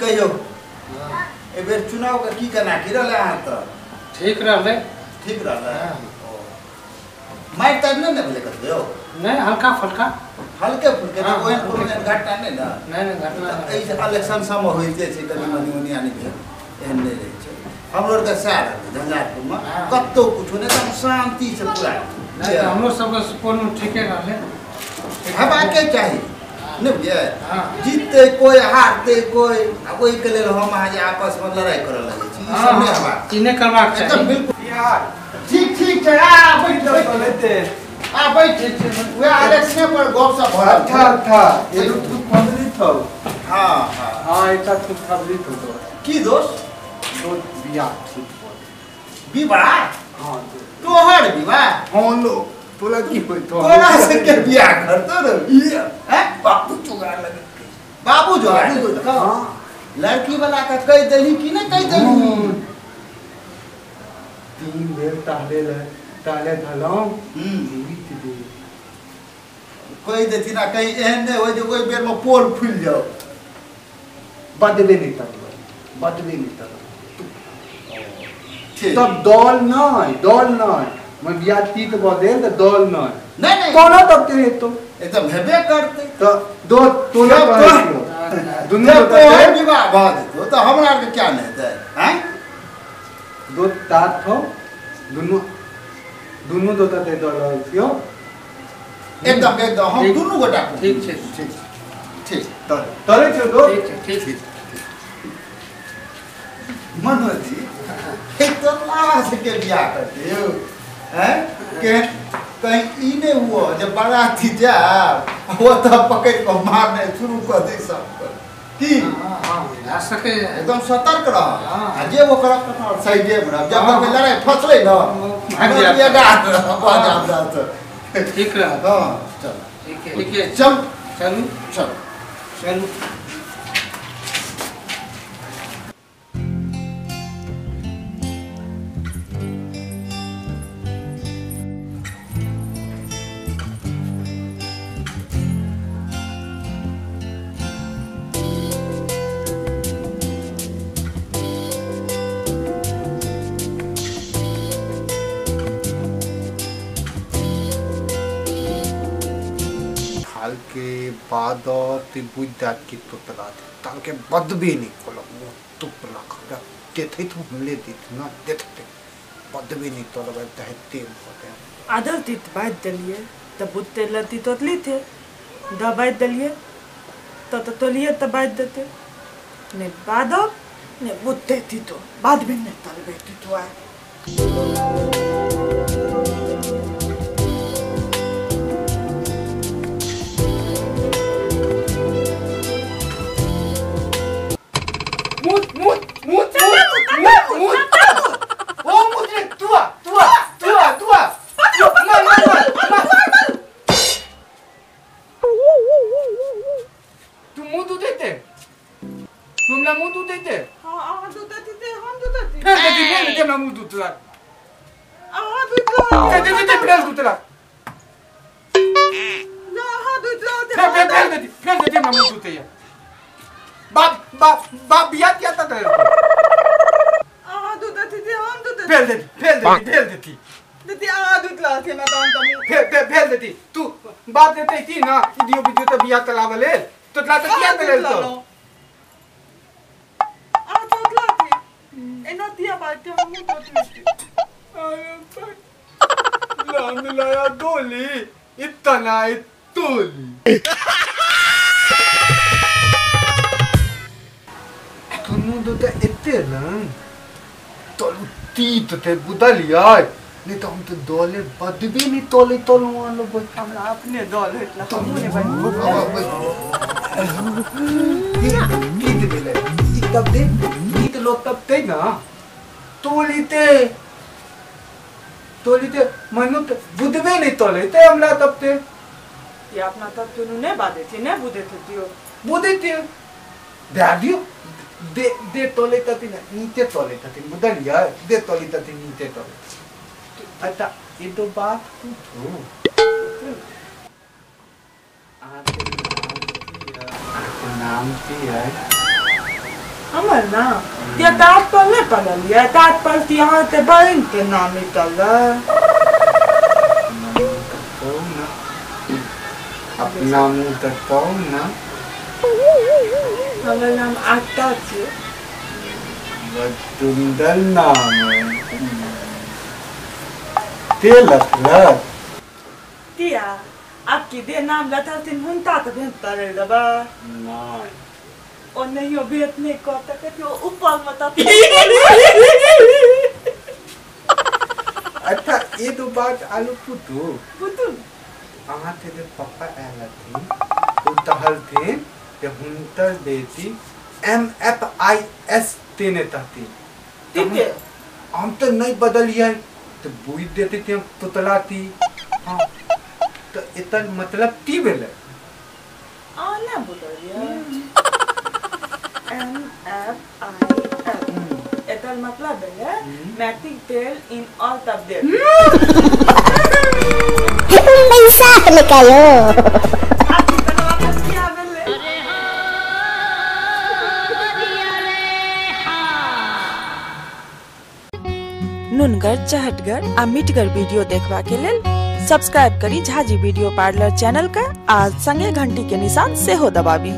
कहियो ए बेर चुनाव के की केना की रहलै अहाँ तऽ? ठीक रहलै। ठीक रहलै। मारि तारि नहि ने भेलै कतौ? नहि, हल्का फुल्का। हल्के फुल्के ने, ओहन कोनो एहन घटना नहि ने? नहि नहि घटना एहि इलेक्शन सबमे होइते छै, कनि मनि ओनी आनी भेल, एहन नहि रहै छै। हमरो आरके सएह रहलै झंझारपुरमे, कतहु किछो नहि, एकदम शान्तिसँ पूरा। नहि, हमरो सबके सुपौलमे ठीके रहलै। हेबाके चाही नहि बुझलियै, जीतते कोइ हारते कोइ, आ ओहिके लेल हम अहाँ जे आपसमे लड़ाइ करऽ लगै छी, ई सब नहि हेबाक, ई नहि करबाक चाही बिल्कुल। ठीक ठीक छै, आ बैठ आ बैठ, वएह इलेक्शने पर गप सब भऽ रहल। अच्छा अच्छा, एगो खुशखबरी थौ। हाँ हाँ हाँ, एकटा खुशखबरी थौ तो। की दोस्त? दो बियाह ठीक भऽ विवाह? हाँ। तोहर विवाह? हाँ लो, तोरा की होय? तोरा से के बियाह करतो रे? हैं, बाबू जोगाड़ लगे, बाबू जोगाड़। हाँ, लड़की वाला के कहि देलही कि नहि कहि देलही? 3 बेर टहले टहले धलौं जीवित दे कहि देथिन, आ कहीं एहन नहि होइ जे ओहि बेरमे पोल खुलि जाओ। बदबे नहि तलबै, बदबे नहि तलबै ठीक। तब दल नहि, दल नहि, मैं बियाह तीत भऽ देल तऽ दल नहि। नहि नहि, कोना तब ते हेतौ? एकदम हेबे करतै। तऽ दो तोला कहै छियौ दुनू तोहर विवाह भऽ जेतौ तऽ हमरा आरके क्या नहि हेतै? आँय, दो तात थौ, दुनू दुनू दो दे दऽ रहल छियौ। एकदम एकदम, हम दुनू गोटा ठीक छै। ठीक ठीक, तले छियौ दो। ठीक छै, ठीक ठीक। मनोज जी, एक तो लाश के बियाह करते हो हैं के कहीं ई नहीं हुआ जब बाराती जाए वो तो पकड़ के मारने शुरू कर दे सबको की? हाँ, भए सकै। एकदम सतर्क रह, आ जे ओकरा साइडे में रह, जब तक लड़ाई फसलै ना ठीक रह। हाँ चल, ठीक है, ठीक है, चल चलू चल चलू। के बाद बुझ दात की तोतला ताल के बदबे नहीं कोला मुँह तुपला खा देते तो हमले देते ना देते बदबे नहीं तोला दहते होते आदल तीत बात दलिए तब बुत्ते लती तोतली थे द बात दलिए तो तोलिए तब बात देते ने बादो ने बुत्ते तीतो बाद भी ने तलबे तीतो आए। तू बात देते थी ना इडियो बिडियो तो बियाह तलाव ले तो तला तो किया तले तो आ तोतला थी एना दिया बात हम तोतली अरे लाम लाया डोली इतना इतोली दुनू दो तो एते न तलु तीत ते बुदलिया नहीं तो हम तो दौले बदबी नहीं तोले तोलू आलो बस हमरा अपने दौल होइतला हमहु ने बन तीत भेलै ई तब दे तीत लोग तब ते ना तोलीते तोलीते मनु तो बुदबे नहीं तोले ते हमरा तब ते ये अपना तब तुनु नहीं बादे थी नहीं बुदे थे तियो बुदे थे दादियो दे दे तोले तती ना नीचे तोले तती बुदलिया दे तोले तती नीचे तोले। अच्छा ये तो बात पूछो नाम की है? हमर नाम ते तात पर नहीं पड़लियै, तात पड़ती अहाँ ते बहिन के नाम निकल। अपना मुँह तक कहू ना। हमर नाम आटा छै। बड़ सुंदर नाम है। ते लथलत तिया आप की दे नाम लथलथिन हुनता तऽ भेंट तरे देबै। नहीं ओ नहियो भेंट नहीं कऽ सकैत, ओ ऊपर मे तऽ। अच्छा ये दो बात आलू पुतू पुतू अहाँ के जे पप्पा आयल हथिन ओ कहलथिन जे हुनकर बेटी MFIS तेने तहथिन। ठीक हम तो नहीं बदलिए तो बुझ देते थे हम तोतला थी। हाँ तो एकर मतलब की भेलै? आ ना बदलिए MFIS एकर मतलब भेलै matric fail in all subject. पैसा निकालो। नुनगर चहटगर आ मिठगर वीडियो देखबा के लेल सब्सक्राइब करी झाजी वीडियो पार्लर चैनल का आ संगे घंटी के निशान सेहो दबाबी।